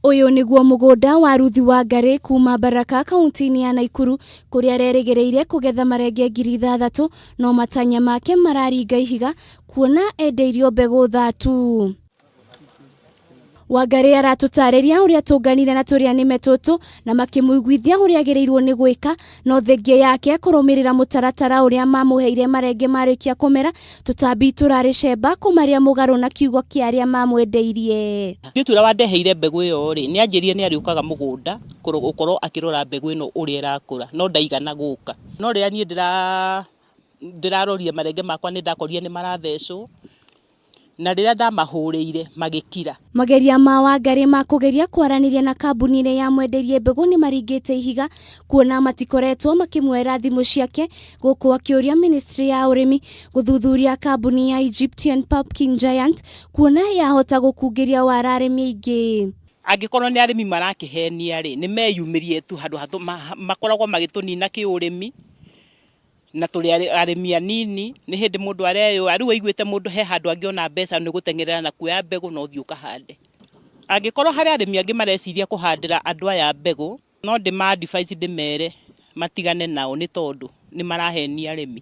Ũyũ nĩguo mũgũnda wa Ruthi Wangarĩ kuma Baraka kaunti-inĩ ya Naikuru kũrĩa arerĩgĩrĩire kũgetha marenge 6,000 no matanya make mararinga ihiga kuona endeirio mbegũ thatu. Wangarĩ aratũtarĩria ũrĩa tũnganire na tũrĩa nĩme tũtũ na makĩmũiguithia ũrĩa agĩrĩirwo nĩ gwĩka no thengia yake kũrũmĩrĩra mũtaratara ũrĩa mamũheire marenge marĩkia kũmera tũtambi tũrarĩ cemba kũmarĩa mũgarũ na kiugo kĩa arĩa mamwendeirie. Mũirĩtu ũrĩa wandeheire mbegũ ĩyo rĩ, nĩ anjĩrire nĩ arĩũkaga mũgũnda gũkorwo akĩrora mbegũ ĩno ũrĩa ĩrakũra, no ndaigana gũka. No rĩrĩa niĩ ndĩrarorire marenge makwa nĩ ndakorire nĩ marathecwo, na rĩrĩa ndamahũrĩire magĩkira. Mageria ma Wangarĩ ma kũgeria kwaranĩria na kambuni ĩrĩa yamwendeirie mbegũ nĩ maringĩte ihiga kuona matikoretwo makĩmuoera thimũ ciake gũkũ akĩũria ministry ya ũrĩmi gũthuthuria kambuni ya Egyptian Pumpkin Giant kuona yahota gũkungĩria wara arĩmi aingĩ. Angĩkorwo nĩ arĩmi marakĩhenia rĩ, nĩ meyumĩrie tu handũ ha makoragwo magĩtũnina kĩũrĩmi. Na tũrĩ arĩmi anini, nĩ hĩndĩ mũndũ areyũa, rĩu aiguĩte mũndũ he handũ angĩona mbeca nĩ gũteng'erera na kuoya mbegũ na ũthiĩ ũkahande. Angĩkorwo harĩ arĩmi angĩ mareciria kũhandĩra andũ aya mbegũ, no ndĩma advise ndĩmere matigane nao nĩ tondũ nĩ marahenia arĩmi.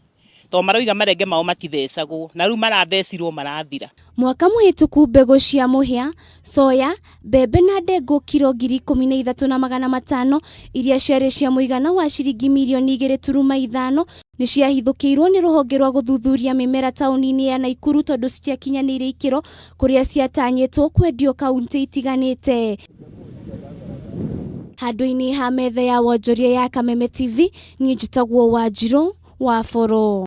Tondũ maroiga marenge mao matithecagwo, na rĩu marathecirwo marathira. Mwaka mũhĩtũku mbegũ cia mũhĩa, soya, mbembe na ndengũ kiro 13,500 iria ciarĩ cia mũigana wa ciringi mirioni igĩrĩ turuma ithano nĩ ciahithũkĩirwo nĩ rũhonge rwa gũthuthuria mĩmera taũni-inĩ ya Naikuru tondũ citiakinyanĩirie ikĩro kũrĩa ciatanyĩtwo kwendio kauntĩ itiganĩte. Handũ-inĩ ha metha ya wonjoria ya Kameme TV, niĩ njĩtagwo Wanjirũ wa Boro.